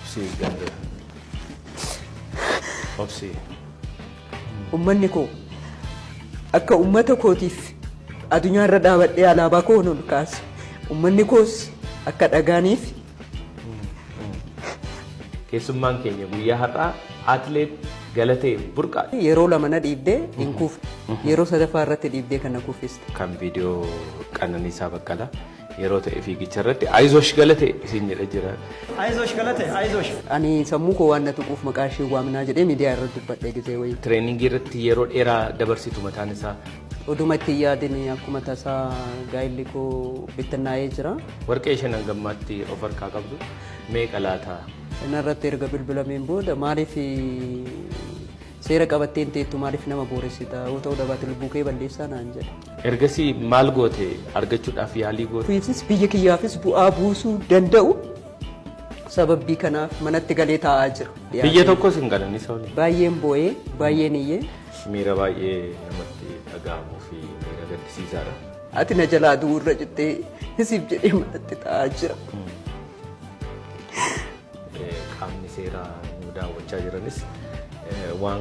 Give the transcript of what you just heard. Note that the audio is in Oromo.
Obsi Ganda. Obsi. Uummanni koo akka uummata kootiif addunyaa irra dhaabadhee alaabaa koo ol kaase. Uummanni koos akka dhagaaniif. Keessummaan keenya guyyaa har'aa Atileet Galatee Burqaa. Yeroo lama na dhiibdee hin kuufne. Yeroo sadaffaa irratti dhiibdee kan na kuffiste. Kan viidiyoo Qananiisaa Baqqalaa yeroo ta'e fiigicha irratti "Ayizosh Galatee" isin jedha jira. Ayizosh Galate, ayizosh. Ani sammuu koo waan na tuquuf maqaa ishee waaminaa jedhee miidiyaa irratti dubbadhee gisee wayii. Tireeningii irratti yeroo dheeraa dabarsitu mataan isaa. Oduma itti hin yaadin akkuma tasaa gaa'illi koo bittinnaa'ee jira. Warqee isheen hangammaatti of harkaa qabdu meeqa laata? Narratti erga bilbilameen booda, "Maaliif seera qabattee hin teettu? Maaliif nama booressita? Yoo ta'uu dhabaate lubbuu kee balleessaa," naan jedhe. Ergasii maal goote? Argachuudhaaf yaalii goote? Ofiifis biyya kiyyaafis bu'aa buusuu danda'u sababii kanaaf manatti galee taa'aa jira. Biyya tokkos hin Qananiisaa waliin. Baay'een boo'ee, baay'een iyyee. Miira baay'ee namatti dhaga'amuu fi miira gaddisiisaadha. Ati na jalaa du'urra jettee isiif jedhee manatti taa'aa jira. Qaamni seeraa nu daawwachaa jiranis waan